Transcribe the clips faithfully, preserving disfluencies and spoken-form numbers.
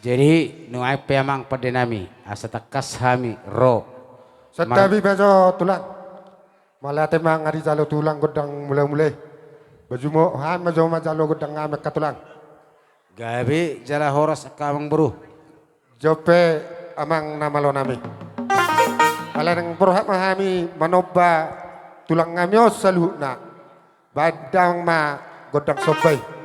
Jadi nuaeng pe amang pande nami, asa tangkas hami ro. Santabi ma jo tulang. Mauliate ma nga dijalo tulang gondang mula-mula i. Pajumo hami ma jo manjalo gondang nami angka tulang. Gabe jala horas angka amang boru. Jumpa amang na malo nami. Alai naeng borhat ma hami manomba tulang nami on saluhutna. Baen damang ma gondang somba i.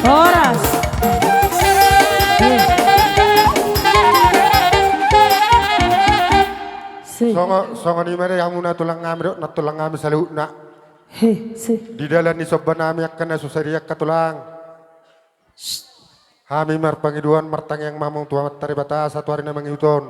Horas. Songon, songon i ma di hamuna tulang nami dohot nantulang nami saluhutna. Di dalan ni somba nami angka na so sadi angka tulang. Hami marpangidoan martangiang ma hamu tu Amanta Debata satuari na mangihut on.